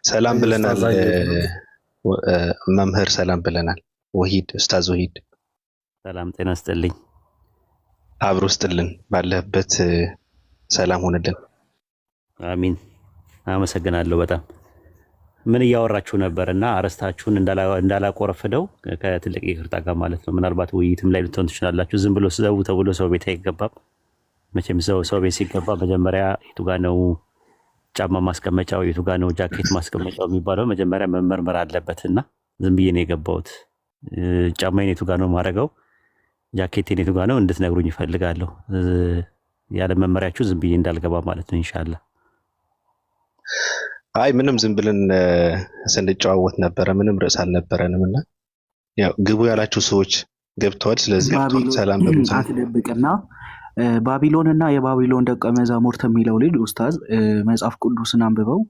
ሰላም ብለናል። ኡስታዝ አየሁ። መምህር ሰላም ብለናል። ወሂድ፣ ኡስታዝ ወሂድ። ሰላም ጤና ስጥልኝ። አብሮ ስጥልን፣ ባለህበት ሰላም ሆነልን። አሚን። አመሰግናለሁ በጣም። ምን እያወራችሁ ነበር? እና አረስታችሁን እንዳላቆረፍደው ከትልቅ ይቅርታ ጋር ማለት ነው። ምናልባት ውይይትም ላይ ልትሆን ትችላላችሁ። ዝም ብሎ ዘው ተብሎ ሰው ቤት አይገባም። መቼም ሰው ቤት ሲገባ መጀመሪያ የቱ ጋ ነው ጫማ ማስቀመጫው፣ የቱ ጋ ነው ጃኬት ማስቀመጫው የሚባለው መጀመሪያ መመርመር አለበት። እና ዝም ብዬ ነው የገባሁት። ጫማዬን የቱ ጋ ነው ማድረገው፣ ጃኬቴን የቱ ጋ ነው እንድትነግሩኝ እፈልጋለሁ። ያለ መመሪያችሁ ዝም ብዬ እንዳልገባ ማለት ነው። ኢንሻላህ። አይ ምንም ዝም ብለን ስንጨዋወት ነበረ። ምንም ርዕስ አልነበረንም እና ያው ግቡ ያላችሁ ሰዎች ገብተዋል። ስለዚህ ባቢሎን ሰላም በሉት። አትደብቅና ባቢሎን እና የባቢሎን ደቀ መዛሙርት የሚለው ልጅ ኡስታዝ መጽሐፍ ቅዱስን አንብበው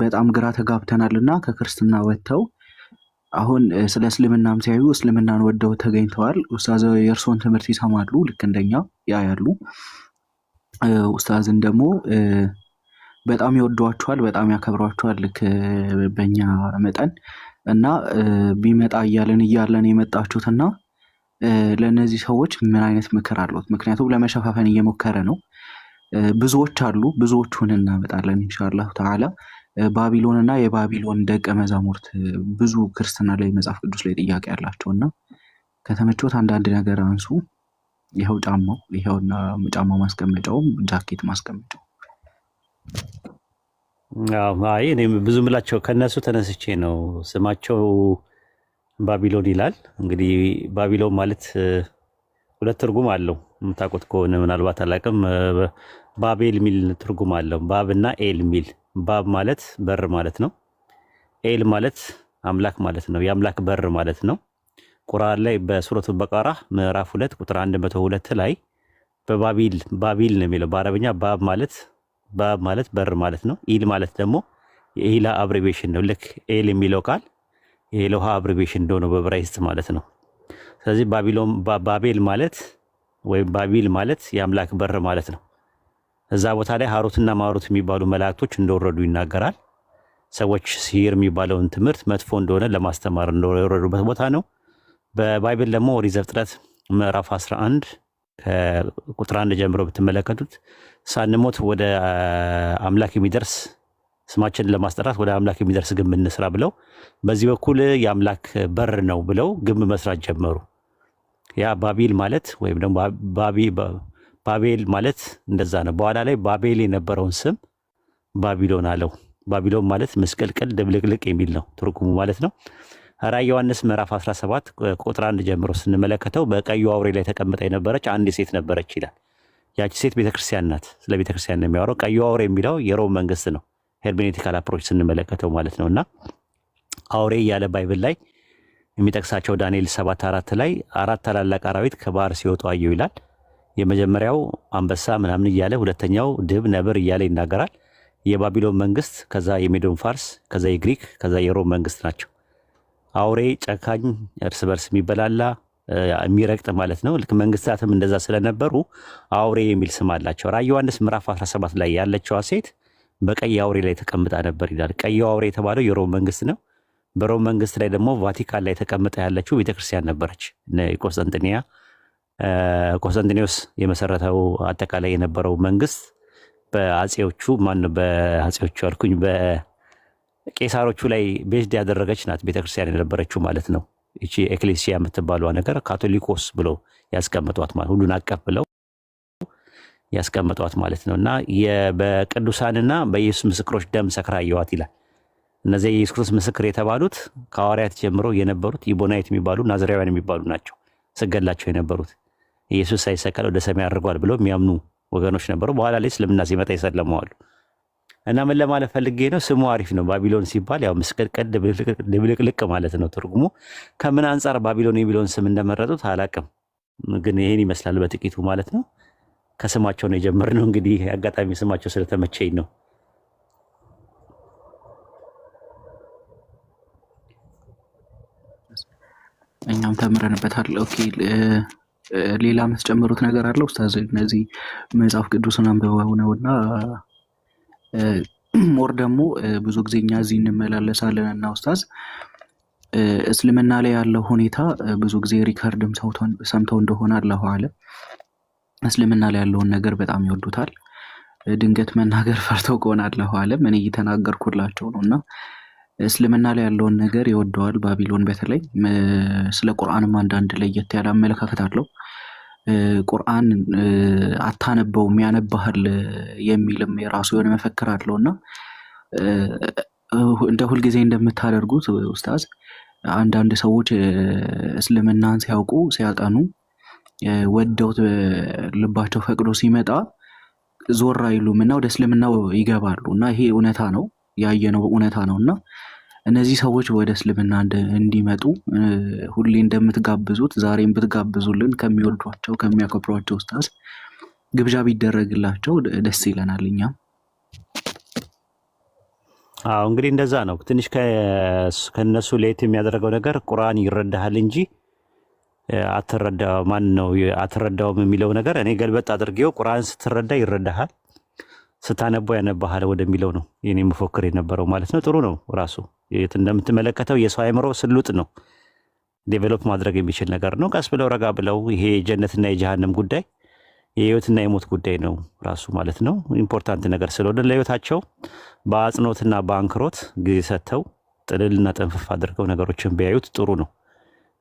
በጣም ግራ ተጋብተናል እና ከክርስትና ወጥተው አሁን ስለ እስልምናም ሲያዩ እስልምናን ወደው ተገኝተዋል። ኡስታዝ የእርስዎን ትምህርት ይሰማሉ፣ ልክ እንደኛ ያያሉ። ኡስታዝን ደግሞ በጣም ይወዷቸዋል፣ በጣም ያከብሯቸዋል፣ ልክ በእኛ መጠን እና ቢመጣ እያለን እያለን የመጣችሁትና ለእነዚህ ሰዎች ምን አይነት ምክር አለት? ምክንያቱም ለመሸፋፈን እየሞከረ ነው። ብዙዎች አሉ፣ ብዙዎቹን እናመጣለን ኢንሻአላህ ተዓላ። ባቢሎን እና የባቢሎን ደቀ መዛሙርት ብዙ ክርስትና ላይ መጽሐፍ ቅዱስ ላይ ጥያቄ አላቸው እና ከተመቾት አንዳንድ ነገር አንሱ። ይኸው ጫማው፣ ይኸውና ጫማው ማስቀመጫውም ጃኬት ማስቀመጫው። አይ እኔ ብዙ ምላቸው ከእነሱ ተነስቼ ነው። ስማቸው ባቢሎን ይላል። እንግዲህ ባቢሎን ማለት ሁለት ትርጉም አለው። የምታውቁት ከሆነ ምናልባት አላውቅም። ባቤል የሚል ትርጉም አለው። ባብ እና ኤል የሚል። ባብ ማለት በር ማለት ነው። ኤል ማለት አምላክ ማለት ነው። የአምላክ በር ማለት ነው። ቁርአን ላይ በሱረቱ በቃራ ምዕራፍ 2 ቁጥር 102 ላይ በባቢል ባቢል ነው የሚለው። በአረብኛ ባብ ማለት በር ማለት ነው። ኢል ማለት ደግሞ የኢላ abbreviation ነው። ልክ ኤል የሚለው ቃል የኤሎሃ abbreviation እንደሆነ በዕብራይስጥ ማለት ነው። ስለዚህ ባቢሎን ባቤል ማለት ወይም ባቢል ማለት የአምላክ በር ማለት ነው። እዛ ቦታ ላይ ሀሩትና ማሩት የሚባሉ መላእክቶች እንደወረዱ ይናገራል። ሰዎች ሲሂር የሚባለውን ትምህርት መጥፎ እንደሆነ ለማስተማር እንደወረዱበት ቦታ ነው። በ Bible ደግሞ ኦሪት ዘፍጥረት ምዕራፍ 11 ከቁጥር 1 ጀምሮ ብትመለከቱት ሳንሞት ወደ አምላክ የሚደርስ ስማችንን ለማስጠራት ወደ አምላክ የሚደርስ ግንብ እንስራ ብለው በዚህ በኩል የአምላክ በር ነው ብለው ግንብ መስራት ጀመሩ። ያ ባቢል ማለት ወይም ደግሞ ባቤል ማለት እንደዛ ነው። በኋላ ላይ ባቤል የነበረውን ስም ባቢሎን አለው። ባቢሎን ማለት ምስቅልቅል ድብልቅልቅ የሚል ነው ትርጉሙ ማለት ነው። ራዕየ ዮሐንስ ምዕራፍ 17 ቁጥር 1 ጀምሮ ስንመለከተው በቀዩ አውሬ ላይ ተቀምጣ የነበረች አንድ ሴት ነበረች ይላል። ያቺ ሴት ቤተክርስቲያን ናት። ስለ ቤተክርስቲያን ነው የሚያወራው። ቀዩ አውሬ የሚለው የሮም መንግስት ነው፣ hermeneutical approach ስንመለከተው ማለት ነው። እና አውሬ እያለ Bible ላይ የሚጠቅሳቸው ዳንኤል 7:4 ላይ አራት ታላላቅ አራዊት ከባህር ሲወጡ አየሁ ይላል። የመጀመሪያው አንበሳ ምናምን እያለ ሁለተኛው ድብ፣ ነብር እያለ ይናገራል። የባቢሎን መንግስት፣ ከዛ የሜዶን ፋርስ፣ ከዛ የግሪክ፣ ከዛ የሮም መንግስት ናቸው። አውሬ ጨካኝ፣ እርስ በርስ የሚበላላ የሚረግጥ ማለት ነው። ልክ መንግስታትም እንደዛ ስለነበሩ አውሬ የሚል ስም አላቸው። ራዕየ ዮሐንስ ምዕራፍ 17 ላይ ያለችዋ ሴት በቀይ አውሬ ላይ ተቀምጣ ነበር ይላል። ቀይ አውሬ የተባለው የሮም መንግስት ነው። በሮም መንግስት ላይ ደግሞ ቫቲካን ላይ ተቀምጣ ያለችው ቤተክርስቲያን ነበረች። ቆስጠንጥንያ ቆስጠንጢኖስ የመሰረተው አጠቃላይ የነበረው መንግስት በአጼዎቹ ማነው በአጼዎቹ አልኩኝ በቄሳሮቹ ላይ based ያደረገች ናት ቤተክርስቲያን የነበረችው ማለት ነው። ይቺ ኤክሌሲያ የምትባለዋ ነገር ካቶሊኮስ ብሎ ያስቀምጧት ማለት ሁሉን አቀፍ ብለው ያስቀምጧት ማለት ነው። እና በቅዱሳንና በኢየሱስ ምስክሮች ደም ሰክራ አየኋት ይላል። እነዚያ የኢየሱስ ክርስቶስ ምስክር የተባሉት ከሐዋርያት ጀምሮ የነበሩት ኢቦናይት የሚባሉ ናዝራውያን የሚባሉ ናቸው። ስገላቸው የነበሩት ኢየሱስ ሳይሰቀል ወደ ሰማይ አድርጓል ብለው የሚያምኑ ወገኖች ነበሩ። በኋላ ላይ እስልምና ሲመጣ ይሰለመዋሉ። እና ምን ለማለት ፈልጌ ነው፣ ስሙ አሪፍ ነው። ባቢሎን ሲባል ያው ምስቅልቅል ድብልቅልቅ ማለት ነው ትርጉሙ። ከምን አንጻር ባቢሎን የሚለውን ስም እንደመረጡት አላቅም፣ ግን ይሄን ይመስላል በጥቂቱ ማለት ነው። ከስማቸው ነው የጀመርነው። እንግዲህ አጋጣሚ ስማቸው ስለተመቸኝ ነው። እኛም ተምረንበታል። Okay፣ ሌላ የምትጨምሩት ነገር አለ ኡስታዝ? እነዚህ መጽሐፍ ቅዱስን አንብበው ነውና More ደግሞ ብዙ ጊዜ እኛ እዚህ እንመላለሳለን እና ኡስታዝ እስልምና ላይ ያለው ሁኔታ ብዙ ጊዜ record ም ሰምተው እንደሆነ አላሁ አለም እስልምና ላይ ያለውን ነገር በጣም ይወዱታል። ድንገት መናገር ፈርተው ከሆነ አላሁ አለም እኔ እየተናገርኩላቸው ነው እና እስልምና ላይ ያለውን ነገር ይወደዋል። ባቢሎን በተለይ ስለ ቁርአንም አንዳንድ ለየት ያለ አመለካከት አለው። ቁርአን አታነበውም ያነባሃል የሚልም የራሱ የሆነ መፈክር አለው እና እንደ ሁልጊዜ እንደምታደርጉት ኡስታዝ አንዳንድ ሰዎች እስልምናን ሲያውቁ ሲያጠኑ ወደውት ልባቸው ፈቅዶ ሲመጣ ዞር አይሉም እና ወደ እስልምናው ይገባሉ እና ይሄ እውነታ ነው፣ ያየነው እውነታ ነው እና እነዚህ ሰዎች ወደ እስልምና እንዲመጡ ሁሌ እንደምትጋብዙት ዛሬም ብትጋብዙልን ከሚወዷቸው ከሚያከብሯቸው ኡስታዝ ግብዣ ቢደረግላቸው ደስ ይለናል። እኛም አዎ እንግዲህ እንደዛ ነው። ትንሽ ከነሱ ለየት የሚያደርገው ነገር ቁርአን ይረዳሃል እንጂ አትረዳ ማን ነው አትረዳውም የሚለው ነገር እኔ ገልበጥ አድርጌው ቁርአን ስትረዳ ይረዳሃል፣ ስታነበው ያነባሃል ወደሚለው ነው የኔ መፎክር የነበረው ማለት ነው። ጥሩ ነው። ራሱ የት እንደምትመለከተው የሰው አእምሮ ስሉጥ ነው፣ develop ማድረግ የሚችል ነገር ነው። ቀስ ብለው ረጋ ብለው ይሄ የጀነትና የጀሃነም ጉዳይ የህይወትና የሞት ጉዳይ ነው ራሱ ማለት ነው። Important ነገር ስለሆነ ለህይወታቸው በአጽንኦትና በአንክሮት ጊዜ ሰጥተው ጥልልና ጥንፍፍ አድርገው ነገሮችን ቢያዩት ጥሩ ነው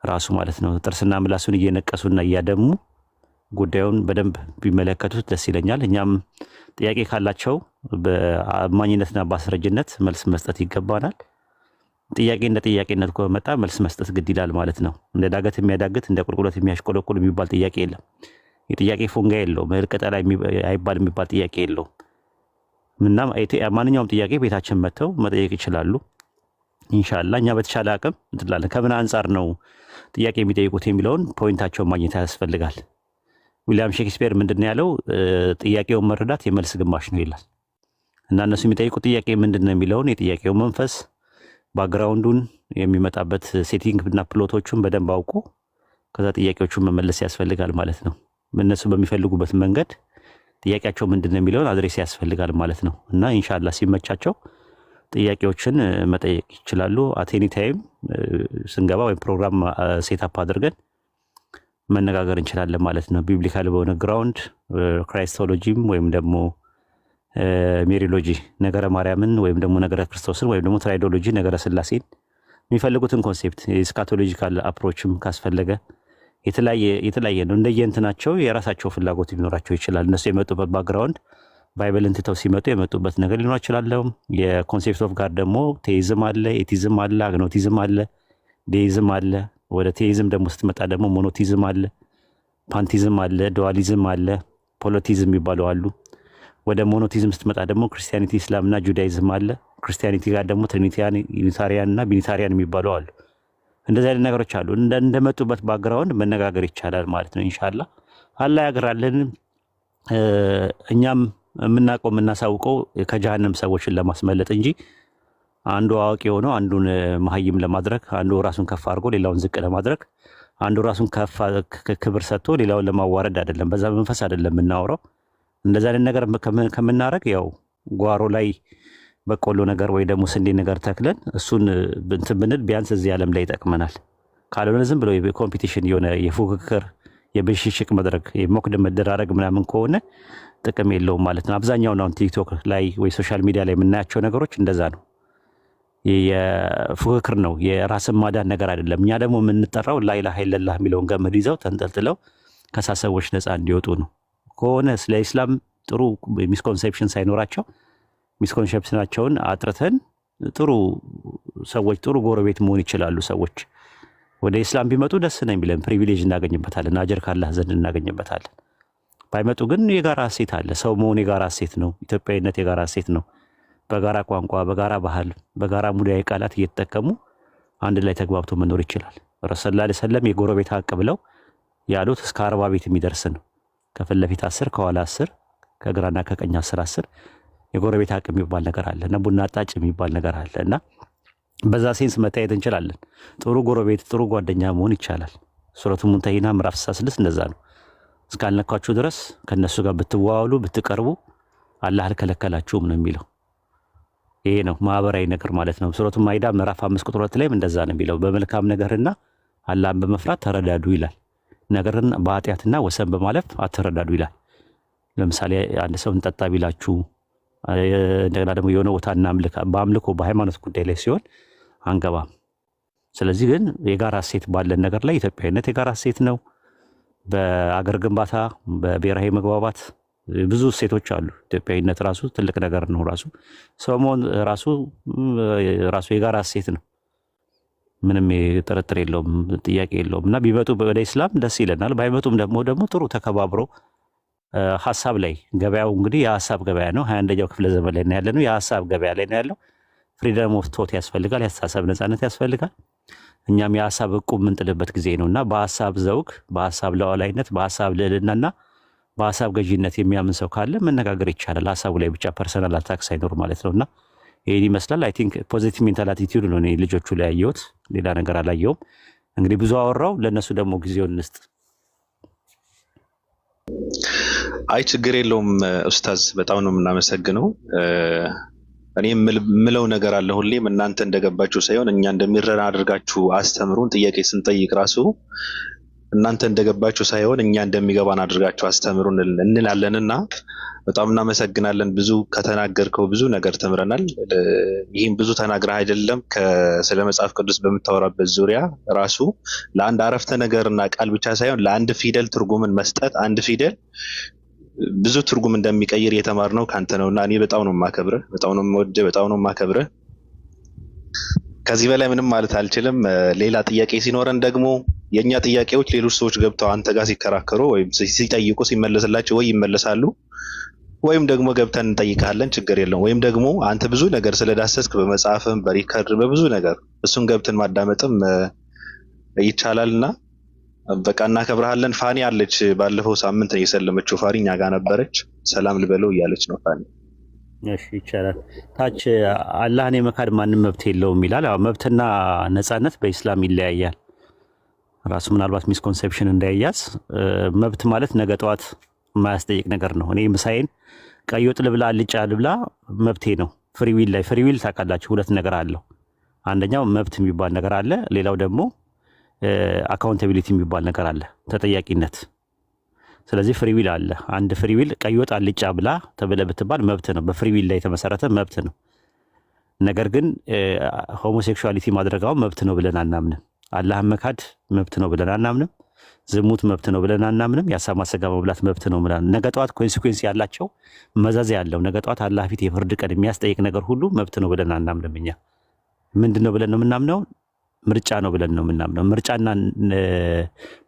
ራሱ ማለት ነው። ጥርስና ምላሱን እየነቀሱና እያደሙ ጉዳዩን በደንብ ቢመለከቱት ደስ ይለኛል። እኛም ጥያቄ ካላቸው በአማኝነትና በአስረጅነት መልስ መስጠት ይገባናል። ጥያቄ እንደ ጥያቄነት ከመጣ መልስ መስጠት ግድ ይላል ማለት ነው። እንደ ዳገት የሚያዳግት እንደ ቁልቁለት የሚያሽቆለቁል የሚባል ጥያቄ የለም። የጥያቄ ፎንጋ የለውም። እህል ቅጠል አይባል የሚባል ጥያቄ የለውም። እና ማንኛውም ጥያቄ ቤታችን መጥተው መጠየቅ ይችላሉ። ኢንሻአላህ እኛ በተቻለ አቅም እንትላለን። ከምን አንጻር ነው ጥያቄ የሚጠይቁት የሚለውን point ኣቸውን ማግኘት ያስፈልጋል። ዊሊያም ሼክስፒር ምንድን ነው ያለው? ጥያቄውን መረዳት የመልስ ግማሽ ነው ይላል። እና እነሱ የሚጠይቁት ጥያቄ ምንድን ነው የሚለውን የጥያቄው መንፈስ፣ background ኡን፣ የሚመጣበት setting እና plot ኦቹን በደንብ አውቆ ከዛ ጥያቄዎቹን መመለስ ያስፈልጋል ማለት ነው። እነሱ በሚፈልጉበት መንገድ ጥያቄያቸው ምንድን ነው የሚለውን address ያስፈልጋል ማለት ነው። እና ኢንሻአላህ ሲመቻቸው ጥያቄዎችን መጠየቅ ይችላሉ። At any time ስንገባ ወይም ፕሮግራም setup አድርገን መነጋገር እንችላለን ማለት ነው። Biblical በሆነ ground Christology ም ወይም ደግሞ Mariology ነገረ ማርያምን ወይም ደግሞ ነገረ ክርስቶስን ወይም ደግሞ triadology ነገረ ስላሴን የሚፈልጉትን concept የ eschatological approach ም ካስፈለገ የተለያየ የተለያየ ነው። እንደየእንትናቸው የራሳቸው ፍላጎት ሊኖራቸው ይችላል። እነሱ የመጡበት background Bible ን ትተው ሲመጡ የመጡበት ነገር ሊኖር ይችላል። የ concept of God ደግሞ theism አለ፣ atheism አለ፣ agnosticism አለ፣ deism አለ። ወደ theism ደግሞ ስትመጣ ደግሞ monotheism አለ፣ pantheism አለ፣ dualism አለ፣ polytheism የሚባሉ አሉ። ወደ monotheism ስትመጣ ደግሞ Christianity፣ እስላም እና Judaism አለ። Christianity ጋር ደግሞ Trinitarian፣ Unitarian እና Binitarian የሚባሉ አሉ። እንደዚህ አይነት ነገሮች አሉ። እንደመጡበት background መነጋገር ይቻላል ማለት ነው። ኢንሻአላህ አላህ ያግራልን። እኛም የምናውቀው የምናሳውቀው ከጀሃነም ሰዎችን ለማስመለጥ እንጂ አንዱ አዋቂ ሆኖ አንዱን መሀይም ለማድረግ፣ አንዱ ራሱን ከፍ አድርጎ ሌላውን ዝቅ ለማድረግ፣ አንዱ ራሱን ከፍ ክብር ሰጥቶ ሌላውን ለማዋረድ አይደለም። በዛ መንፈስ አይደለም የምናወራው። እንደዛ አይነት ነገር ከምናረግ ያው ጓሮ ላይ በቆሎ ነገር ወይ ደግሞ ስንዴ ነገር ተክለን እሱን እንትን ብንል ቢያንስ እዚህ ዓለም ላይ ይጠቅመናል። ካልሆነ ዝም ብሎ competition የሆነ የፉክክር የብሽሽቅ መድረክ የሞክድ መደራረግ ምናምን ከሆነ ጥቅም የለውም ማለት ነው። አብዛኛውን አሁን ቲክቶክ ላይ ወይ social media ላይ የምናያቸው ነገሮች እንደዛ ነው። የፉክክር ነው፣ የራስን ማዳን ነገር አይደለም። እኛ ደግሞ የምንጠራው ላኢላሃ ኢለላህ የሚለውን ገመድ ይዘው ተንጠልጥለው ከሳሰቦች ነፃ እንዲወጡ ነው። ከሆነ ስለ ኢስላም ጥሩ misconception ሳይኖራቸው misconception ኣቸውን አጥርተን ጥሩ ሰዎች ጥሩ ጎረቤት መሆን ይችላሉ። ሰዎች ወደ ኢስላም ቢመጡ ደስ ነው የሚለን፣ privilege እናገኝበታለን፣ አጀር ካላህ ዘንድ እናገኝበታለን። ባይመጡ ግን የጋራ እሴት አለ። ሰው መሆን የጋራ እሴት ነው። ኢትዮጵያዊነት የጋራ እሴት ነው። በጋራ ቋንቋ፣ በጋራ ባህል፣ በጋራ ሙዳዊ ቃላት እየተጠቀሙ አንድ ላይ ተግባብቶ መኖር ይችላል። ረሱል ሰለላሁ ዐለይሂ ወሰለም የጎረቤት ሀቅ ብለው ያሉት እስከ 40 ቤት የሚደርስ ነው። ከፊት ለፊት 10፣ ከኋላ 10፣ ከግራና ከቀኝ 10 10 የጎረቤት ሀቅ የሚባል ነገር አለ እና ቡና አጣጭ የሚባል ነገር አለ እና በዛ sense መታየት እንችላለን። ጥሩ ጎረቤት፣ ጥሩ ጓደኛ መሆን ይቻላል። ሱረቱ ሙንተሂና ምዕራፍ 66 እንደዛ ነው። እስካልነካችሁ ድረስ ከነሱ ጋር ብትዋዋሉ ብትቀርቡ አላህ አልከለከላችሁም ነው የሚለው። ይሄ ነው ማህበራዊ ነገር ማለት ነው። ሱረቱ ማኢዳ ምዕራፍ 5 ቁጥር 2 ላይም እንደዛ ነው የሚለው፣ በመልካም ነገርና አላህን በመፍራት ተረዳዱ ይላል። ነገርን በኃጢአትና ወሰን በማለፍ አትረዳዱ ይላል። ለምሳሌ አንድ ሰው እንጠጣ ቢላችሁ፣ እንደገና ደግሞ የሆነ ቦታ እናምልክ፣ በአምልኮ በሃይማኖት ጉዳይ ላይ ሲሆን አንገባም። ስለዚህ ግን የጋራ እሴት ባለን ነገር ላይ ኢትዮጵያዊነት የጋራ እሴት ነው። በአገር ግንባታ፣ በብሔራዊ መግባባት ብዙ እሴቶች አሉ። ኢትዮጵያዊነት ራሱ ትልቅ ነገር ነው። ራሱ ሰው መሆን ራሱ ራሱ የጋራ እሴት ነው። ምንም ጥርጥር የለውም፣ ጥያቄ የለውም። እና ቢመጡ ወደ ኢስላም ደስ ይለናል። ባይመጡም ደግሞ ጥሩ ተከባብሮ ሀሳብ ላይ፣ ገበያው እንግዲህ የሀሳብ ገበያ ነው። 21ኛው ክፍለ ዘመን ላይ ነው ያለነው። የሀሳብ ገበያ ላይ ነው ያለው። Freedom of thought ያስፈልጋል። የአስተሳሰብ ነፃነት ያስፈልጋል። እኛም የሀሳብ እቁብ የምንጥልበት ጊዜ ነው እና በሀሳብ ዘውግ፣ በሀሳብ ሉዓላዊነት፣ በሀሳብ ልዕልናና በሀሳብ ገዢነት የሚያምን ሰው ካለ መነጋገር ይቻላል። ሀሳቡ ላይ ብቻ personal attack ሳይኖር ማለት ነው። እና ይህን ይመስላል። I think positive mental attitude ነው እኔ ልጆቹ ላይ ያየሁት፣ ሌላ ነገር አላየሁም። እንግዲህ ብዙ አወራው፣ ለእነሱ ደግሞ ጊዜውን እንስጥ። አይ ችግር የለውም ኡስታዝ፣ በጣም ነው የምናመሰግነው። እኔ የምለው ነገር አለ፣ ሁሌም እናንተ እንደገባችሁ ሳይሆን እኛ እንደሚረዳ አድርጋችሁ አስተምሩን። ጥያቄ ስንጠይቅ ራሱ እናንተ እንደገባችሁ ሳይሆን እኛ እንደሚገባን አድርጋችሁ አስተምሩን እንላለንና በጣም እናመሰግናለን። ብዙ ከተናገርከው ብዙ ነገር ተምረናል። ይህም ብዙ ተናግረህ አይደለም፣ ስለ መጽሐፍ ቅዱስ በምታወራበት ዙሪያ ራሱ ለአንድ አረፍተ ነገርና ቃል ብቻ ሳይሆን ለአንድ ፊደል ትርጉምን መስጠት፣ አንድ ፊደል ብዙ ትርጉም እንደሚቀይር የተማርነው ካንተ ነውና እኔ በጣም ነው የማከብርህ፣ በጣም ነው የምወድህ፣ በጣም ነው የማከብርህ። ከዚህ በላይ ምንም ማለት አልችልም። ሌላ ጥያቄ ሲኖረን ደግሞ የእኛ ጥያቄዎች ሌሎች ሰዎች ገብተው አንተ ጋር ሲከራከሩ ወይም ሲጠይቁ ሲመለስላቸው ወይ ይመለሳሉ ወይም ደግሞ ገብተን እንጠይቃለን። ችግር የለውም። ወይም ደግሞ አንተ ብዙ ነገር ስለዳሰስክ በመጽሐፍም በ record በብዙ ነገር እሱን ገብተን ማዳመጥም ይቻላልና በቃ እናከብርሃለን። ፋኒ አለች፣ ባለፈው ሳምንት ነው የሰለመችው። ፋኒ እኛ ጋር ነበረች። ሰላም ልበለው እያለች ነው ፋኒ። እሺ ይቻላል። ታች አላህን የመካድ ማንም መብት የለውም ይላል። አዎ መብትና ነፃነት በኢስላም ይለያያል። ራሱ ምናልባት misconception እንዳይያዝ፣ መብት ማለት ነገ ጠዋት የማያስጠይቅ ነገር ነው። እኔ ምሳዬን ቀይ ወጥ ልብላ አልጫ ልብላ መብቴ ነው። Free will ላይ፣ free will ታውቃላችሁ፣ ሁለት ነገር አለው። አንደኛው መብት የሚባል ነገር አለ። ሌላው ደግሞ accountability የሚባል ነገር አለ፣ ተጠያቂነት። ስለዚህ free will አለ። አንድ free will ቀይ ወጥ አልጫ ብላ ተብለህ ብትባል መብት ነው። በ free will ላይ የተመሰረተ መብት ነው። ነገር ግን homosexuality ማድረግ አሁን መብት ነው ብለን አናምንም። አላህን መካድ መብት ነው ብለን አናምንም። ዝሙት መብት ነው ብለን አናምንም። የአሳማ ስጋ መብላት መብት ነው ብለን፣ ነገ ጠዋት consequence ያላቸው፣ መዘዝ ያለው፣ ነገ ጠዋት አላህ ፊት የፍርድ ቀን የሚያስጠይቅ ነገር ሁሉ መብት ነው ብለን አናምንም። እኛ ምንድን ነው ብለን ነው የምናምነው? ምርጫ ነው ብለን ነው የምናምነው። ምርጫና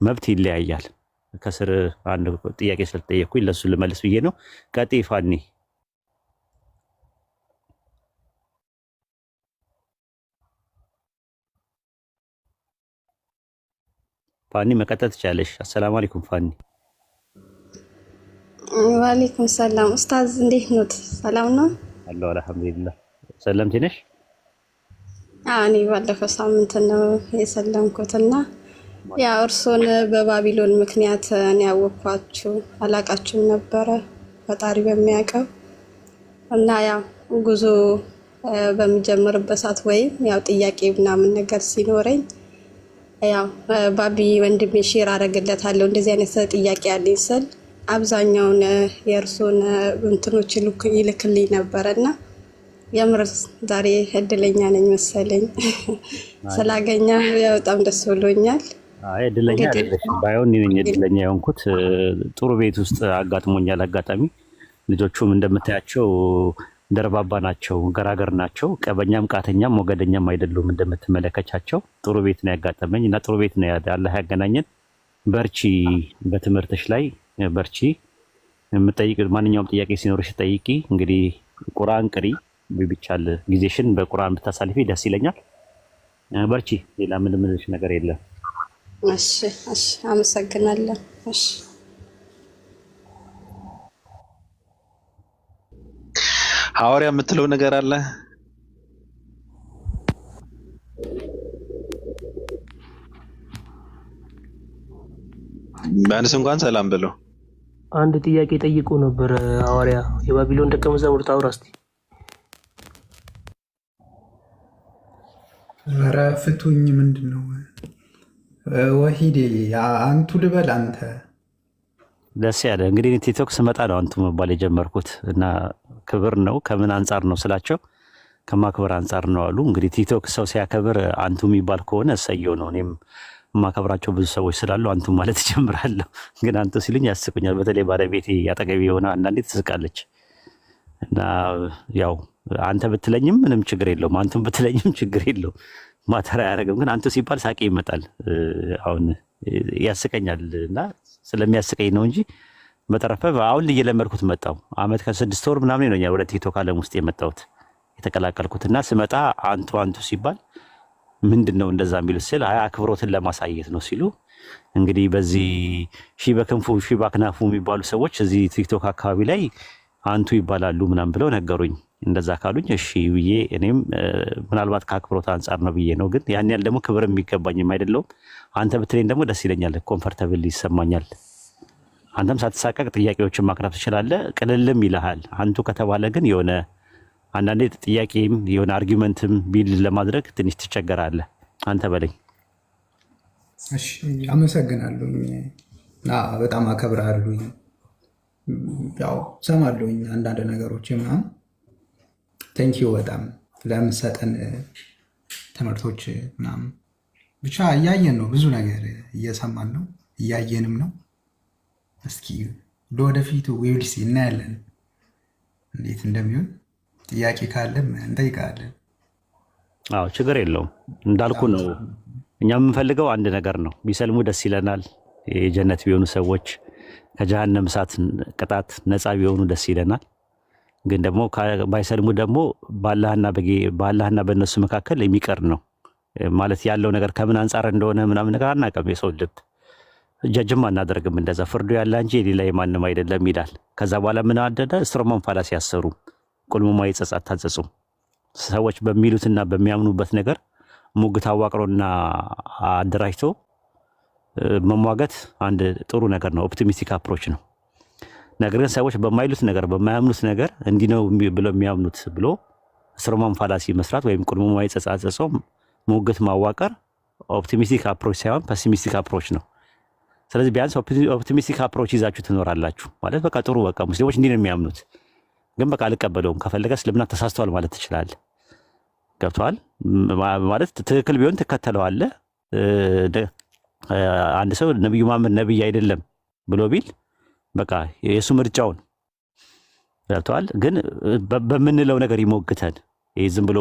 መብት ይለያያል። ከስር አንድ ጥያቄ ስለተጠየቅኩኝ ለእሱ ልመልስ ብዬ ነው። ቀጤ ፋኒ። ፋኒ መቀጠል ትችላለሽ። አሰላሙ አለይኩም ፋኒ። ዋሌኩም ሰላም ኡስታዝ፣ እንዴት ኖት? ሰላም ነው? አለሁ አልሐምዱሊላህ። ሰለምቴ ነሽ? እኔ ባለፈው ሳምንት ነው የሰለምኩትና ያው እርሶን በባቢሎን ምክንያት እኔ ያወቅኳችሁ፣ አላቃችሁም ነበረ ፈጣሪ በሚያውቀው። እና ያው ጉዞ በሚጀምርበት ሰዓት ወይም ያው ጥያቄ ምናምን ነገር ሲኖረኝ ያው ባቢ ወንድሜ share አደርግለታለሁ፣ እንደዚህ አይነት ጥያቄ ያለኝ ስል አብዛኛውን የእርሶን እንትኖች ይልክልኝ ነበረ። እና የምር ዛሬ እድለኛ ነኝ መሰለኝ ስላገኘ በጣም ደስ ብሎኛል። አይ እድለኛ አይደለሽም። ባይሆን እኔ ነኝ እድለኛ የሆንኩት። ጥሩ ቤት ውስጥ አጋጥሞኛል አጋጣሚ። ልጆቹም እንደምታያቸው ደርባባ ናቸው፣ ገራገር ናቸው። ቀበኛም ቃተኛም ሞገደኛም አይደሉም። እንደምትመለከቻቸው ጥሩ ቤት ነው ያጋጠመኝ እና ጥሩ ቤት ነው አላህ ያገናኘን። በርቺ፣ በትምህርትሽ ላይ በርቺ። የምጠይቅ ማንኛውም ጥያቄ ሲኖርሽ ጠይቂ። እንግዲህ ቁርአን ቅሪ፣ ቢቻል ጊዜሽን በቁርአን ብታሳልፊ ደስ ይለኛል። በርቺ። ሌላ ምንም ምልሽ ነገር የለም። እሺ፣ አመሰግናለሁ። እሺ። ሐዋርያ የምትለው ነገር አለ? ቢያንስ እንኳን ሰላም ብለው። አንድ ጥያቄ ጠይቆ ነበር ሐዋርያ። የባቢሎን ደቀ መዛሙርት አውራ እስቲ። ኧረ ፍቱኝ። ምንድን ነው ወሂዴ? አንቱ ልበል አንተ። ደስ ያለ። እንግዲህ እኔ ቲክቶክ ስመጣ ነው አንቱ መባል የጀመርኩት እና ክብር ነው። ከምን አንጻር ነው ስላቸው ከማክበር አንጻር ነው አሉ። እንግዲህ ቲክቶክ ሰው ሲያከብር አንቱ የሚባል ከሆነ እሰየው ነው። እኔም የማከብራቸው ብዙ ሰዎች ስላሉ አንቱ ማለት እጀምራለሁ። ግን አንቱ ሲሉኝ ያስቁኛል። በተለይ ባለቤቴ አጠገቤ የሆነ አንዳንዴ ትስቃለች። እና ያው አንተ ብትለኝም ምንም ችግር የለውም፣ አንቱም ብትለኝም ችግር የለውም፣ matter አያደርግም። ግን አንቱ ሲባል ሳቄ ይመጣል። አሁን ያስቀኛል እና ስለሚያስቀኝ ነው እንጂ በተረፈ አሁን እየለመድኩት መጣው። አመት ከ6 ወር ምናምን ነው ወደ ቲክቶክ ዓለም ውስጥ የመጣሁት የተቀላቀልኩት እና ስመጣ አንቱ አንቱ ሲባል ምንድን ነው እንደዛ የሚሉት ስል አይ አክብሮትን ለማሳየት ነው ሲሉ፣ እንግዲህ በዚህ ሺ በክንፉ ሺ በአክናፉ የሚባሉ ሰዎች እዚህ ቲክቶክ አካባቢ ላይ አንቱ ይባላሉ ምናምን ብለው ነገሩኝ። እንደዛ ካሉኝ እሺ ብዬ እኔም ምናልባት ከአክብሮት አንጻር ነው ብዬ ነው። ግን ያን ያህል ደግሞ ክብር የሚገባኝም አይደለውም። አንተ ብትለኝ ደግሞ ደስ ይለኛል፣ comfortable ይሰማኛል። አንተም ሳትሳቀቅ ጥያቄዎችን ማቅረብ ትችላለህ፣ ቅልልም ይልሃል። አንቱ ከተባለ ግን የሆነ አንዳንዴ ጥያቄም የሆነ argument ም build ለማድረግ ትንሽ ትቸገራለህ። አንተ በለኝ። እሺ አመሰግናለሁኝ። በጣም አከብርሃለሁኝ። ያው ሰማለሁኝ አንዳንድ ነገሮች ምናምን። Thank you በጣም ለምሰጠን ትምህርቶች ምናምን። ብቻ እያየን ነው፣ ብዙ ነገር እየሰማን ነው፣ እያየንም ነው። እስኪ ለወደፊቱ we'll see፣ እናያለን እንዴት እንደሚሆን። ጥያቄ ካለም እንጠይቃለን። አዎ ችግር የለውም። እንዳልኩ ነው። እኛ የምንፈልገው አንድ ነገር ነው። ቢሰልሙ ደስ ይለናል። የጀነት ቢሆኑ ሰዎች፣ ከጀሃነም እሳት ቅጣት ነፃ ቢሆኑ ደስ ይለናል። ግን ደግሞ ባይሰልሙ ደግሞ በአላህና በእነሱ መካከል የሚቀር ነው ማለት ያለው ነገር ከምን አንጻር እንደሆነ ምናምን ነገር አናውቅም። የሰው ልብ ጀጅም አናደርግም። እንደዛ ፍርዱ ያለ እንጂ የሌላ የማንም አይደለም ይላል። ከዛ በኋላ ምን አደደ? Straw man fallacy ያሰሩ ቁልሙማ ይጸጽ አታጸጹም። ሰዎች በሚሉትና በሚያምኑበት ነገር ሙግት አዋቅሮና አደራጅቶ መሟገት አንድ ጥሩ ነገር ነው። Optimistic approach ነው። ነገር ግን ሰዎች በማይሉት ነገር፣ በማያምኑት ነገር እንዲህ ነው ብለው የሚያምኑት ብሎ straw man fallacy መስራት ወይም ቁልሙማ ይጸጽ ሙግት ማዋቀር optimistic approach ሳይሆን pessimistic approach ነው። ስለዚህ ቢያንስ optimistic approach ይዛችሁ ትኖራላችሁ ማለት በቃ ጥሩ፣ በቃ ሙስሊሞች እንዲህ ነው የሚያምኑት፣ ግን በቃ አልቀበለውም። ከፈለገ እስልምና ተሳስተዋል ማለት ትችላለህ። ገብቶሃል? ማለት ትክክል ቢሆን ትከተለዋለህ። አንድ ሰው ነቢዩ መሐመድ ነቢይ አይደለም ብሎ ቢል በቃ የእሱ ምርጫውን፣ ገብቶሃል? ግን በምንለው ነገር ይሞግተን። ይሄ ዝም ብሎ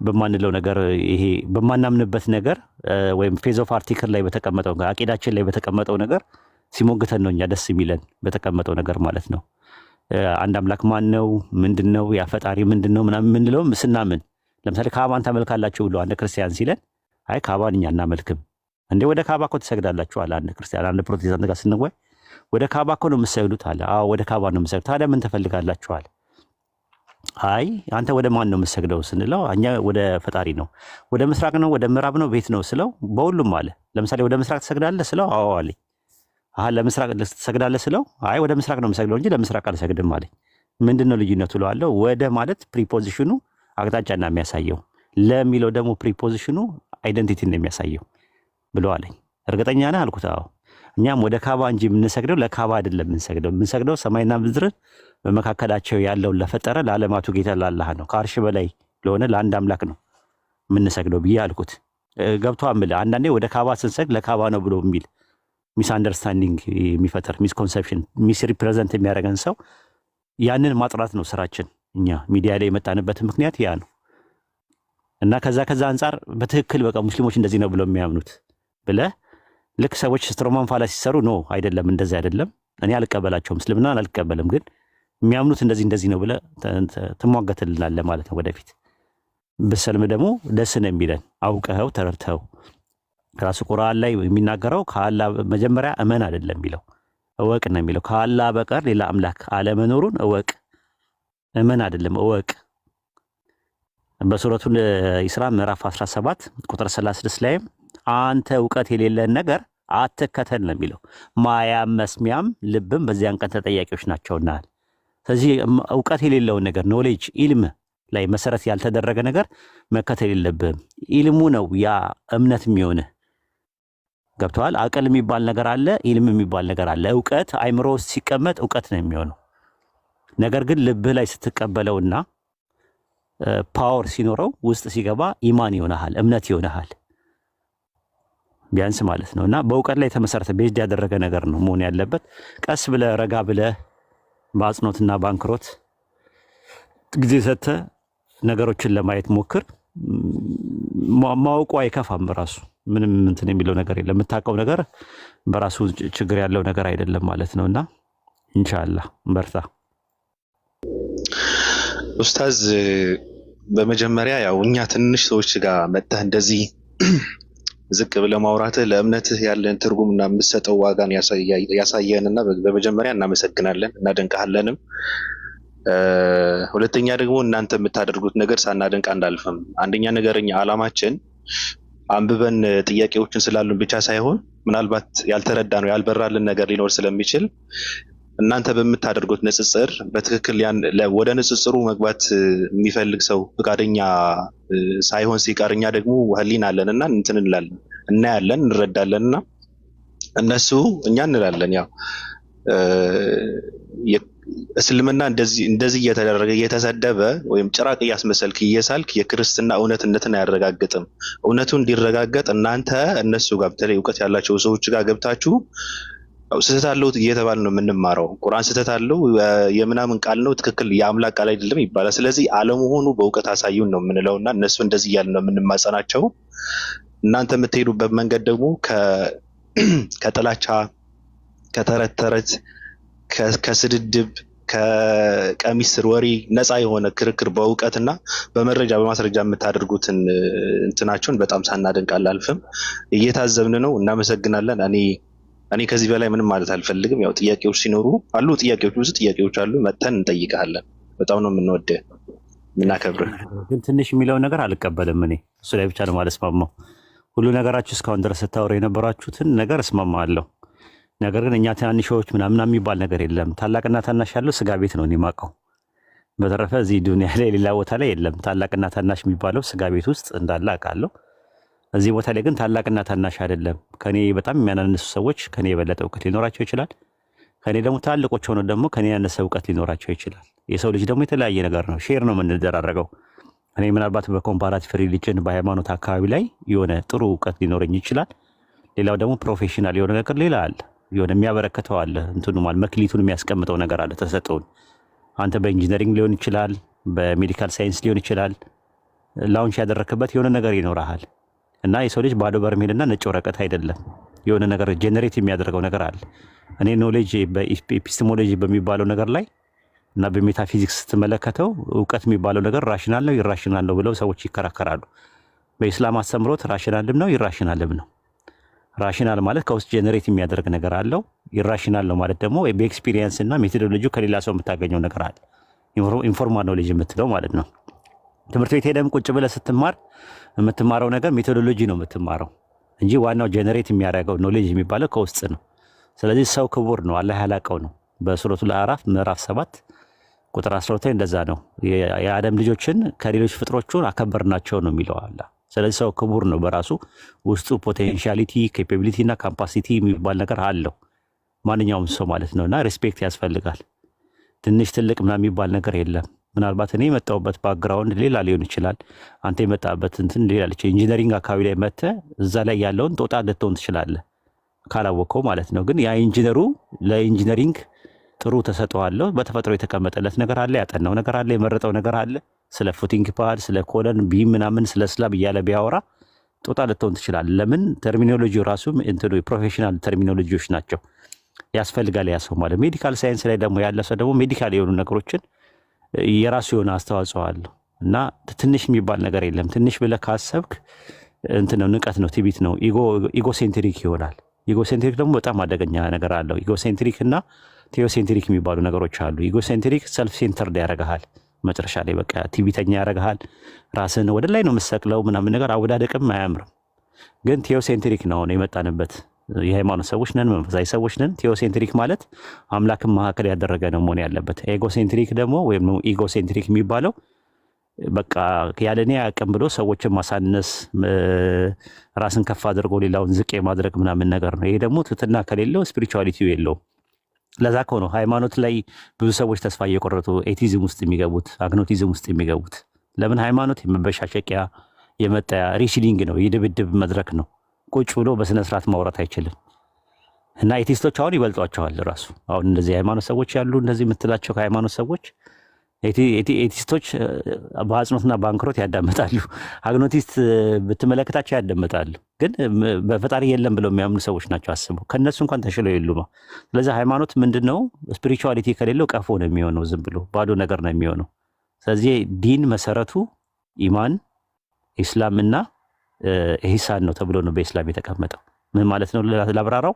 በማንለው ነገር፣ ይሄ በማናምንበት ነገር ወይም faith of article ላይ በተቀመጠው ነገር፣ አቂዳችን ላይ በተቀመጠው ነገር ሲሞግተን ነው እኛ ደስ የሚለን፣ በተቀመጠው ነገር ማለት ነው። አንድ አምላክ ማን ነው? ምንድን ነው? ያ ፈጣሪ ምንድን ነው? ምናምን የምንለውም ስናምን፣ ለምሳሌ ካባን ታመልካላችሁ ብሎ አንድ ክርስቲያን ሲለን አይ ካባን እኛ አናመልክም። እንዴ ወደ ካባ እኮ ትሰግዳላችሁ አለ አንድ ክርስቲያን። አንድ ፕሮቴስታንት ጋር ስንወያይ ወደ ካባ እኮ ነው የምትሰግዱት አለ። አዎ ወደ ካባ ነው የምትሰግዱት። ታዲያ ምን ትፈልጋላችሁ አለ። አይ አንተ ወደ ማን ነው የምትሰግደው ስንለው እኛ ወደ ፈጣሪ ነው። ወደ ምስራቅ ነው፣ ወደ ምዕራብ ነው፣ ቤት ነው ስለው በሁሉም አለ። ለምሳሌ ወደ ምስራቅ ትሰግዳለህ ስለው አዎ አለኝ። አሀ ለምስራቅ ትሰግዳለህ ስለው አይ ወደ ምስራቅ ነው የምሰግደው እንጂ ለምስራቅ አልሰግድም አለኝ። ምንድን ነው ልዩነቱ እለዋለሁ። ወደ ማለት preposition ኑ አቅጣጫ ነው የሚያሳየው፣ ለሚለው ደግሞ preposition ኑ identity ነው የሚያሳየው ብሎ አለኝ። እርግጠኛ ነህ አልኩት። አዎ እኛም ወደ ካባ እንጂ የምንሰግደው ለካባ አይደለም የምንሰግደው። የምንሰግደው ሰማይና ምድርን በመካከላቸው ያለውን ለፈጠረ ለዓለማቱ ጌታ ለአላህ ነው። ከአርሽ በላይ ለሆነ ለአንድ አምላክ ነው የምንሰግደው ብዬ አልኩት። ገብቶ አምልህ አንዳንዴ ወደ ካባ ስንሰግድ ለካባ ነው ብሎ የሚል misunderstanding የሚፈጥር፣ misconception misrepresent የሚያደርገን ሰው ያንን ማጥራት ነው ስራችን። እኛ ሚዲያ ላይ የመጣንበት ምክንያት ያ ነው። እና ከዛ አንጻር በትክክል በቃ ሙስሊሞች እንደዚህ ነው ብለው የሚያምኑት ብለህ ልክ ሰዎች straw man fallacy ሲሰሩ no አይደለም፣ እንደዚህ አይደለም፣ እኔ አልቀበላቸውም፣ እስልምናን አልቀበልም፣ ግን የሚያምኑት እንደዚህ እንደዚህ ነው ብለህ ትሟገትልናለህ ማለት ነው። ወደፊት ብሰልም ደግሞ ደስ ነው የሚለን አውቀኸው ተረድተኸው። ራሱ ቁርአን ላይ የሚናገረው ከአላህ መጀመሪያ እመን አይደለም የሚለው፣ እወቅ ነው የሚለው። ከአላህ በቀር ሌላ አምላክ አለመኖሩን እወቅ፣ እመን አይደለም እወቅ። በሱረቱል ኢስራ ምዕራፍ 17 ቁጥር 36 ላይም አንተ እውቀት የሌለን ነገር አትከተል ነው የሚለው። ማያም መስሚያም ልብም በዚያን ቀን ተጠያቂዎች ናቸውና። ስለዚህ እውቀት የሌለውን ነገር knowledge ኢልም ላይ መሰረት ያልተደረገ ነገር መከተል የለብህም። ኢልሙ ነው ያ እምነት የሚሆንህ። ገብተዋል። አቅል የሚባል ነገር አለ፣ ኢልም የሚባል ነገር አለ። እውቀት አይምሮ ውስጥ ሲቀመጥ እውቀት ነው የሚሆነው። ነገር ግን ልብህ ላይ ስትቀበለውና power ሲኖረው ውስጥ ሲገባ ኢማን ይሆናል፣ እምነት ይሆናል ቢያንስ ማለት ነው። እና በእውቀት ላይ የተመሰረተ based ያደረገ ነገር ነው መሆን ያለበት። ቀስ ብለህ ረጋ ብለህ በአጽንኦትና በአንክሮት ጊዜ ሰጥተህ ነገሮችን ለማየት ሞክር። ማወቁ አይከፋም። በራሱ ምንም እንትን የሚለው ነገር የለም። የምታውቀው ነገር በራሱ ችግር ያለው ነገር አይደለም ማለት ነው። እና ኢንሻአላህ በርታ። ኡስታዝ፣ በመጀመሪያ ያው እኛ ትንሽ ሰዎች ጋር መጥተህ እንደዚህ ዝቅ ብለህ ማውራትህ ለእምነትህ ያለን ትርጉም እና የምትሰጠው ዋጋን ያሳየንና በመጀመሪያ እናመሰግናለን፣ እናደንቅሃለንም። ሁለተኛ ደግሞ እናንተ የምታደርጉት ነገር ሳናደንቅ አንዳልፍም። አንደኛ ነገር እኛ ዓላማችን አንብበን ጥያቄዎችን ስላሉን ብቻ ሳይሆን ምናልባት ያልተረዳ ነው ያልበራልን ነገር ሊኖር ስለሚችል እናንተ በምታደርጉት ንጽጽር በትክክል ያን ወደ ንጽጽሩ መግባት የሚፈልግ ሰው ፈቃደኛ ሳይሆን ሲቀር እኛ ደግሞ ህሊና አለን እና እንትን እንላለን፣ እናያለን፣ እንረዳለን እና እነሱ እኛ እንላለን ያው እስልምና እንደዚህ እንደዚህ እየተደረገ እየተሰደበ ወይም ጭራቅ እያስመሰልክ እየሳልክ የክርስትና እውነትነትን አያረጋግጥም። እውነቱ እንዲረጋገጥ እናንተ እነሱ ጋር በተለይ እውቀት ያላቸው ሰዎች ጋር ገብታችሁ ያው ስህተት አለው እየተባለ ነው የምንማረው። ቁርአን ስህተት አለው፣ የምናምን ቃል ነው፣ ትክክል የአምላክ ቃል አይደለም ይባላል። ስለዚህ አለመሆኑ በእውቀት አሳዩን ነው የምንለው እና እነሱ እንደዚህ እያልን ነው የምንማጸናቸው። እናንተ የምትሄዱበት መንገድ ደግሞ ከጥላቻ፣ ከተረት ተረት፣ ከስድድብ፣ ከቀሚስ ስር ወሬ ነፃ የሆነ ክርክር በእውቀትና በመረጃ በማስረጃ የምታደርጉትን እንትናቸውን በጣም ሳናደንቅ አላልፍም። እየታዘብን ነው። እናመሰግናለን። እኔ ከዚህ በላይ ምንም ማለት አልፈልግም። ያው ጥያቄዎች ሲኖሩ አሉ፣ ጥያቄዎች ብዙ ጥያቄዎች አሉ፣ መጥተን እንጠይቅሃለን። በጣም ነው የምንወድህ የምናከብርህ። ግን ትንሽ የሚለውን ነገር አልቀበልም። እኔ እሱ ላይ ብቻ ነው የማልስማማው። ሁሉ ነገራችሁ እስካሁን ድረስ ስታወሩ የነበራችሁትን ነገር እስማማለሁ። ነገር ግን እኛ ትናንሾች ምናምን የሚባል ነገር የለም። ታላቅና ታናሽ ያለው ስጋ ቤት ነው እኔ የማውቀው። በተረፈ እዚህ ዱንያ ላይ ሌላ ቦታ ላይ የለም። ታላቅና ታናሽ የሚባለው ስጋ ቤት ውስጥ እንዳለ አውቃለሁ። እዚህ ቦታ ላይ ግን ታላቅና ታናሽ አይደለም። ከኔ በጣም የሚያናንሱ ሰዎች ከኔ የበለጠ እውቀት ሊኖራቸው ይችላል። ከኔ ደግሞ ትላልቆች ሆነው ደግሞ ከኔ ያነሰ እውቀት ሊኖራቸው ይችላል። የሰው ልጅ ደግሞ የተለያየ ነገር ነው። Share ነው የምንደራረገው። እኔ ምናልባት በ comparative religion በሃይማኖት አካባቢ ላይ የሆነ ጥሩ እውቀት ሊኖረኝ ይችላል። ሌላው ደግሞ professional የሆነ ነገር ሌላ አለ። የሆነ የሚያበረክተው አለ። እንትኑ ማለት መክሊቱን የሚያስቀምጠው ነገር አለ ተሰጠውን። አንተ በ engineering ሊሆን ይችላል፣ በ medical science ሊሆን ይችላል። Launch ያደረክበት የሆነ ነገር ይኖርሃል እና የሰው ልጅ ባዶ በርሜልና ነጭ ወረቀት አይደለም። የሆነ ነገር generate የሚያደርገው ነገር አለ። እኔ knowledge በ epistemology በሚባለው ነገር ላይ እና በሜታፊዚክስ ስትመለከተው እውቀት የሚባለው ነገር rational ነው irrational ነው ብለው ሰዎች ይከራከራሉ። በኢስላም አስተምሮት rational ም ነው irrational ም ነው። Rational ማለት ከውስጥ generate የሚያደርግ ነገር አለው። Irrational ነው ማለት ደግሞ በ experience እና methodology ከሌላ ሰው የምታገኘው ነገር አለ። Informal knowledge የምትለው ማለት ነው። ትምህርት ቤት ሄደም ቁጭ ብለህ ስትማር የምትማረው ነገር methodology ነው የምትማረው እንጂ ዋናው generate የሚያደርገው knowledge የሚባለው ከውስጥ ነው። ስለዚህ ሰው ክቡር ነው፣ አላህ ያላቀው ነው። በሱረቱል አዕራፍ ምዕራፍ 7 ቁጥር 12 ላይ እንደዛ ነው። የአደም ልጆችን ከሌሎች ፍጥሮቹን አከበርናቸው ነው የሚለው አላህ። ስለዚህ ሰው ክቡር ነው በራሱ፣ ውስጡ potentiality፣ capability እና capacity የሚባል ነገር አለው ማንኛውም ሰው ማለት ነው። እና respect ያስፈልጋል። ትንሽ ትልቅ ምናምን የሚባል ነገር የለም። ምናልባት እኔ የመጣሁበት background ሌላ ሊሆን ይችላል። አንተ የመጣበት እንትን ሌላ ሊሆን፣ engineering አካባቢ ላይ መጥተህ እዛ ላይ ያለውን ጦጣ ልትሆን ትችላለህ ካላወቀው ማለት ነው። ግን ያ engineer ኡ ለ engineering ጥሩ ተሰጥኦ አለው። በተፈጥሮ የተቀመጠለት ነገር አለ፣ ያጠናው ነገር አለ፣ የመረጠው ነገር አለ። ስለ footing pile፣ ስለ column beam ምናምን፣ ስለ slab እያለ ቢያወራ ጦጣ ልትሆን ትችላለህ። ለምን? Terminology ው ራሱ እንትኑ የ professional terminology ዎች ናቸው። ያስፈልጋል ያ ሰው ማለት። Medical science ላይ ደግሞ ያለ ሰው ደግሞ medical የሆኑ ነገሮችን የራሱ የሆነ አስተዋጽኦ አለው እና ትንሽ የሚባል ነገር የለም። ትንሽ ብለህ ካሰብክ እንትን ነው፣ ንቀት ነው፣ ትዕቢት ነው፣ egocentric ይሆናል። Egocentric ደግሞ በጣም አደገኛ ነገር አለው። Egocentric እና theocentric የሚባሉ ነገሮች አሉ። Egocentric self centered ያደርግሃል። መጨረሻ ላይ በቃ ትዕቢተኛ ያደርግሃል። ራስን ወደ ላይ ነው የምትሰቅለው ምናምን ነገር፣ አወዳደቅም አያምርም። ግን theocentric ነው አሁን የመጣንበት። የሃይማኖት ሰዎች ነን፣ መንፈሳዊ ሰዎች ነን። Theocentric ማለት አምላክን ማዕከል ያደረገ ነው መሆን ያለበት። Egocentric ደግሞ ወይም egocentric የሚባለው በቃ ያለ እኔ አቅም ብሎ ሰዎችን ማሳነስ፣ ራስን ከፍ አድርጎ ሌላውን ዝቅ የማድረግ ምናምን ነገር ነው። ይሄ ደግሞ ትህትና ከሌለው spirituality ው የለውም። ለዛ እኮ ነው ሃይማኖት ላይ ብዙ ሰዎች ተስፋ እየቆረጡ atheism ውስጥ የሚገቡት፣ agnosticism ውስጥ የሚገቡት። ለምን? ሃይማኖት የመበሻሸቂያ፣ የመጣያ፣ wrestling ነው፣ የድብድብ መድረክ ነው። ቁጭ ብሎ በስነ ስርዓት ማውራት አይችልም። እና atheist ኦች አሁን ይበልጧቸዋል። ራሱ አሁን እንደዚህ የሃይማኖት ሰዎች ያሉ፣ እንደዚህ የምትላቸው ከሃይማኖት ሰዎች atheist ኦች በአጽንኦትና በአንክሮት ያዳምጣሉ። Agnostic ብትመለከታቸው ያዳምጣሉ። ግን በፈጣሪ የለም ብለው የሚያምኑ ሰዎች ናቸው። አስበው፣ ከእነሱ እንኳን ተሽለው የሉም። ስለዚህ ሃይማኖት ምንድን ነው? Spirituality ከሌለው ቀፎ ነው የሚሆነው፣ ዝም ብሎ ባዶ ነገር ነው የሚሆነው። ስለዚህ ዲን መሰረቱ ኢማን፣ ኢስላም እና ኢህሳን ነው ተብሎ ነው በኢስላም የተቀመጠው። ምን ማለት ነው? ላብራራው።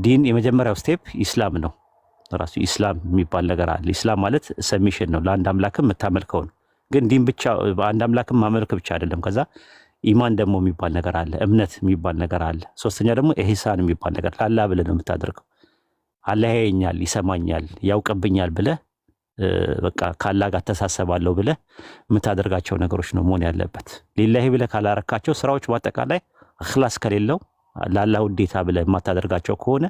ዲን የመጀመሪያው step ኢስላም ነው። ራሱ ኢስላም የሚባል ነገር አለ። ኢስላም ማለት submission ነው፣ ለአንድ አምላክም የምታመልከው ነው። ግን ዲን ብቻ በአንድ አምላክም ማመልክ ብቻ አይደለም። ከዛ ኢማን ደግሞ የሚባል ነገር አለ፣ እምነት የሚባል ነገር አለ። ሶስተኛ ደግሞ ኢህሳን የሚባል ነገር፣ ላላህ ብለህ ነው የምታደርገው። አላህ ያየኛል፣ ይሰማኛል፣ ያውቅብኛል ብለህ፣ በቃ ከአላህ ጋር ተሳሰባለሁ ብለህ የምታደርጋቸው ነገሮች ነው መሆን ያለበት። ሊላሂ ብለህ ካላረካቸው ስራዎች በአጠቃላይ እኽላስ ከሌለው፣ ለአላህ ውዴታ ብለህ የማታደርጋቸው ከሆነ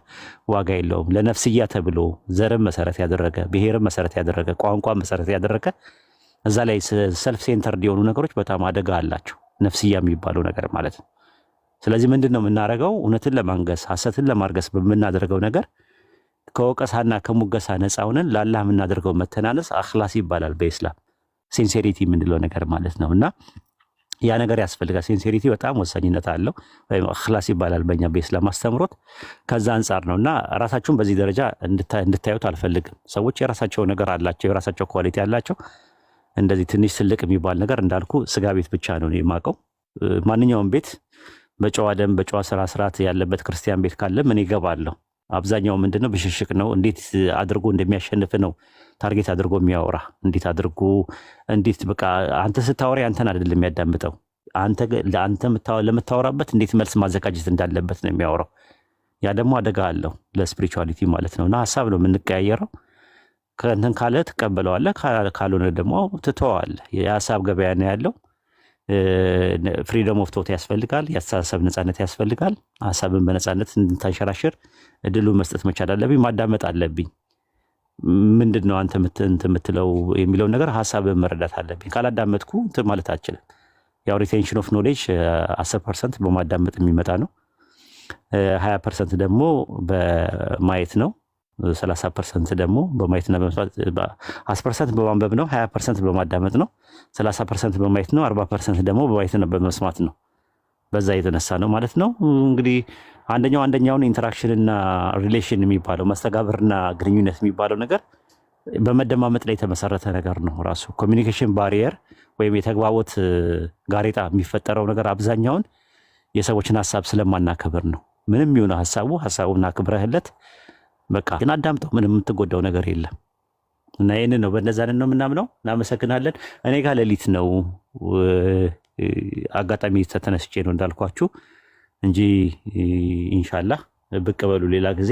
ዋጋ የለውም። ለነፍስያ ተብሎ ዘርን መሰረት ያደረገ፣ ብሔርን መሰረት ያደረገ፣ ቋንቋ መሰረት ያደረገ፣ እዛ ላይ self centered የሆኑ ነገሮች በጣም አደጋ አላቸው። ነፍስያ የሚባለው ነገር ማለት ነው። ስለዚህ ምንድን ነው የምናደርገው? እውነትን ለማንገስ፣ ሐሰትን ለማርገስ በምናደርገው ነገር ከወቀሳና ከሙገሳ ነፃ ሆነን ለአላህ የምናደርገው መተናነስ አኽላስ ይባላል በኢስላም፣ sincerity የምንለው ነገር ማለት ነው። እና ያ ነገር ያስፈልጋል። Sincerity በጣም ወሳኝነት አለው፣ ወይም እኽላስ ይባላል በእኛ በኢስላም አስተምሮት። ከዛ አንጻር ነው። እና ራሳችሁን በዚህ ደረጃ እንድታዩት አልፈልግም። ሰዎች የራሳቸው ነገር አላቸው፣ የራሳቸው quality አላቸው። እንደዚህ ትንሽ ትልቅ የሚባል ነገር እንዳልኩ ስጋ ቤት ብቻ ነው እኔ የማውቀው። ማንኛውም ቤት በጨዋ ደንብ፣ በጨዋ ስራ ስርዓት ያለበት ክርስቲያን ቤት ካለ ምን ይገባለሁ። አብዛኛው ምንድነው? ብሽሽቅ ነው። እንዴት አድርጎ እንደሚያሸንፍ ነው target አድርጎ የሚያወራ። እንዴት አድርጎ፣ እንዴት በቃ አንተ ስታወራ አንተን አይደለም የሚያዳምጠው፣ አንተ ለአንተ ለምታወራበት እንዴት መልስ ማዘጋጀት እንዳለበት ነው የሚያወራው። ያ ደግሞ አደጋ አለው ለ spirituality ማለት ነው። እና ሀሳብ ነው የምንቀያየረው። ከእንትን ካለ ትቀበለዋለህ፣ ካልሆነ ደግሞ ትተዋለህ። የሀሳብ ገበያ ነው ያለው። Freedom of thought ያስፈልጋል። የአስተሳሰብ ነጻነት ያስፈልጋል። ሀሳብን በነጻነት እንድታንሸራሽር እድሉን መስጠት መቻል አለብኝ። ማዳመጥ አለብኝ። ምንድን ነው አንተ እንትን የምትለው የሚለውን ነገር ሀሳብን መረዳት አለብኝ። ካላዳመጥኩ እንትን ማለት አልችልም። ያው retention of knowledge 10% በማዳመጥ የሚመጣ ነው። 20% ደግሞ በማየት ነው። 30% ደግሞ በማየትና በመስማት፣ 10% በማንበብ ነው። 20% በማዳመጥ ነው። 30% በማየት ነው። 40% ደግሞ በማየትና በመስማት ነው። በዛ የተነሳ ነው ማለት ነው። እንግዲህ አንደኛው አንደኛውን interaction እና relation የሚባለው፣ መስተጋብርና ግንኙነት የሚባለው ነገር በመደማመጥ ላይ የተመሰረተ ነገር ነው። ራሱ communication barrier ወይም የተግባቦት ጋሬጣ የሚፈጠረው ነገር አብዛኛውን የሰዎችን ሀሳብ ስለማናከብር ነው። ምንም ይሁን ሀሳቡ፣ ሀሳቡን አክብረህለት በቃ ግን አዳምጠው፣ ምንም የምትጎዳው ነገር የለም። እና ይህንን ነው፣ በእነዛ ነው የምናምነው። እናመሰግናለን። እኔ ጋር ሌሊት ነው፣ አጋጣሚ ተነስቼ ነው እንዳልኳችሁ እንጂ ኢንሻላህ ብቅ በሉ ሌላ ጊዜ።